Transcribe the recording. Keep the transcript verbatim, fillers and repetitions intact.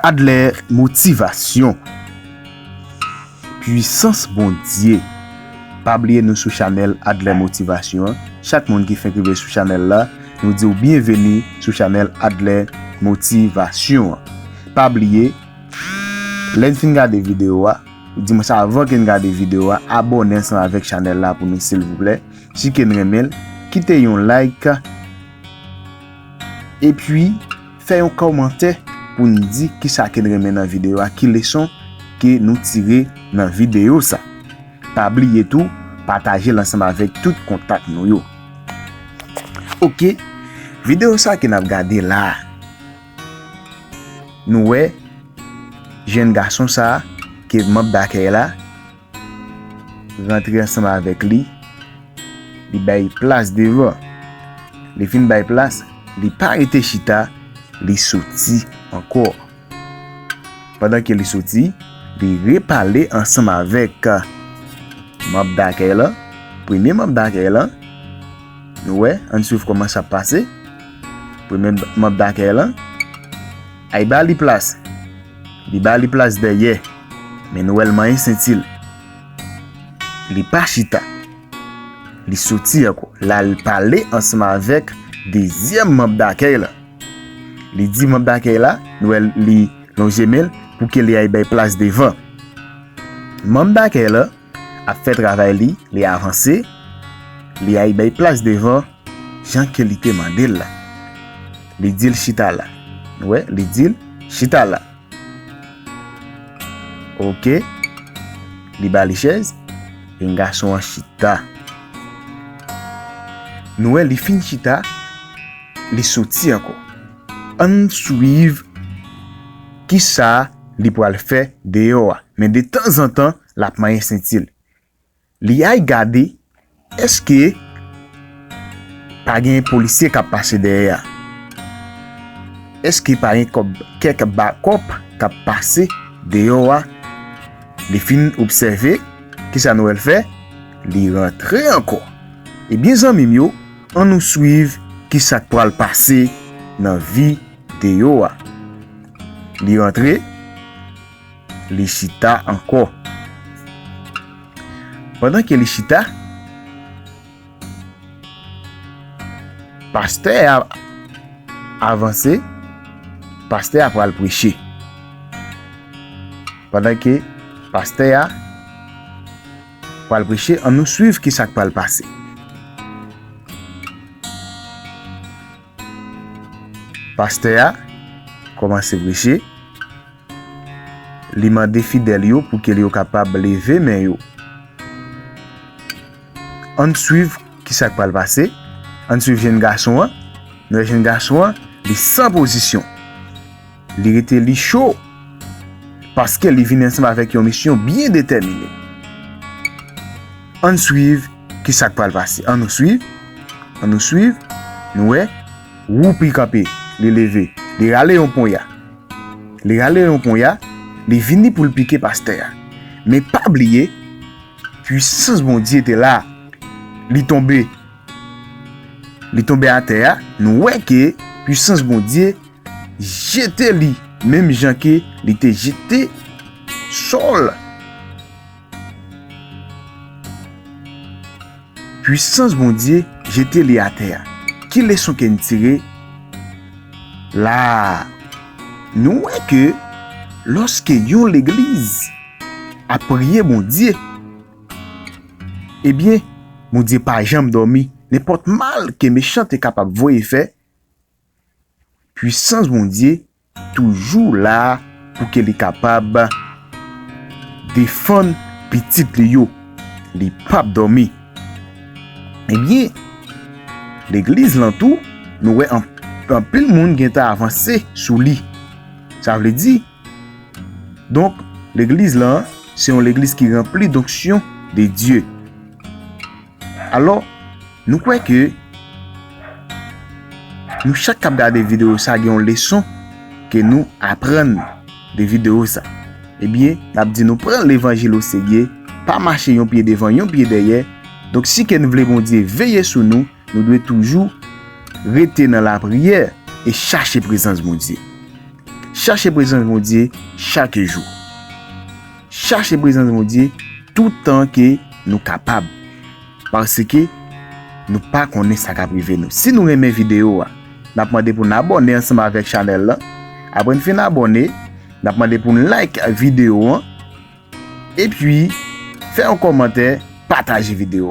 Adler Motivasyon. Pwisans Bondye. Pa bliye nou sou chanèl Adler Motivasyon an. Chak moun ki fenk rive sou chanèl la, nou di w byenveni sou chanèl Adler Motivasyon an. Pa bliye, lè n fin gade videyo a, di mwen sa avan ke n gade videyo a, abòne ansanm avèk chanèl la pou nou silvouplè. Si ke n renmen l, kite yon like. Epi, fè yon kòmantè pou n di kisa ke n renmen nan videyo a, ki leson ke nou tire nan videyo sa. Pa bliye tou, pataje l ansanm avèk tout kontak nou yo. Oke, videyo sa ke n ap gade la a, nou wè jèn gason sa a ke manm dakèy la rantre ansanm avèk li, li bay plas devan. Li fin bay plas, li pa rete chita, li soti ankò. Pandan ke li soti, li repale ansanm avèk manm dakèy lan, premye manm dakèy lan. Nou wè, ann swiv kòman sa ap pase. Premye manm dakèy lan, ay ba li plas. Li ba li plas dèyè, men nou wè l manyen senti l. Li pa chita. Li soti ankò. La, l pale ansanm avèk dezyèm manm dakèy la. Li di manm dakèy la, nou wè li lonje men l pou ke li ay bay plas devan. Manm dakèy la ap fè travay li, li avanse, li ay bay plas devan, jan ke li te mande l la. Li di l chita la. Nou wè, li di l chita la. Oke. Li ba li chèz. Jèn gason an chita. Nou wè, li fin chita, li soti ankò. Ann swiv kisa li pral fè deyò a. Men detanzantan, l ap manyen senti l. Li ay gade, èske pa gen polisye k ap pase dèyè a? Èske pa gen kòb, kèk bakòp k ap pase deyò a? Li fin obsève, kisa nou wè l fè? Li rantre ankò. Ebyen, zanmi m yo, ann nou swiv kisa k pral pase nan videyo a. Li rantre, li chita ankò. Pandan ke li chita, pastè a avanse, pastè a pral preche. Pandan ke pastè a pral preche, ann nou swiv kisa k pral pase. Pastè a kòmanse preche. Li mande fidèl yo pou ke yo kapab leve men yo. Ann swiv kisa k pral pase. Ann swiv jèn gason an. Nou wè jèn gason an, li san pozisyon. Li rete li cho. Paske li vin ansanm avèk yon misyon byen detèmine. Ann swiv kisa k pral pase. Ann nou swiv. Ann nou swiv. Nou wè, woupi kanpe. Li leve. Li rale yon ponya. Li rale yon ponya, li vini pou l pike pastè a. Men pa bliye, pwisans Bondye te la. Li tonbe. Li tonbe atè a, nou wè ke pwisans Bondye jete li, menm jan ke li te jete Sòl. Pwisans Bondye jete li atè a. Ki leson ke n tire la a? Nou wè ke lòske yon legliz ap priye Bondye, ebyen, Bondye pa janm dòmi. Nenpòt mal ke mechan te kapab voye fè, pwisans Bondye toujou la pou ke li kapab defann pitit li yo. Li p ap dòmi. Ebyen, legliz lan tou, nou wè an-, anpil moun gentan avanse sou li. Sa vle di, donk, legliz lan, se yon legliz ki ranpli donksyon de Dye. Alò, nou kwè ke nou chak k ap gade videyo sa gen yon leson ke nou aprann de videyo sa. Ebyen, n ap di nou pran levanjil oserye, pa mache yon pye devan, yon pye dèyè. Donk, si ke n vle Bondye veye sou nou, nou dwe toujou rete nan lapriyè e chache prezans Bondye. Chache prezans Bondye chak jou. Chache prezans Bondye toutan ke nou kapab. Paske nou pa konnen sa k ap rive nou. Si nou renmen videyo a, n ap mande pou n abòne ansanm avèk chanèl la. Apre n fin abòne, n ap mande pou n like videyo an. Epi, fè yon kòmantè, pataje videyo.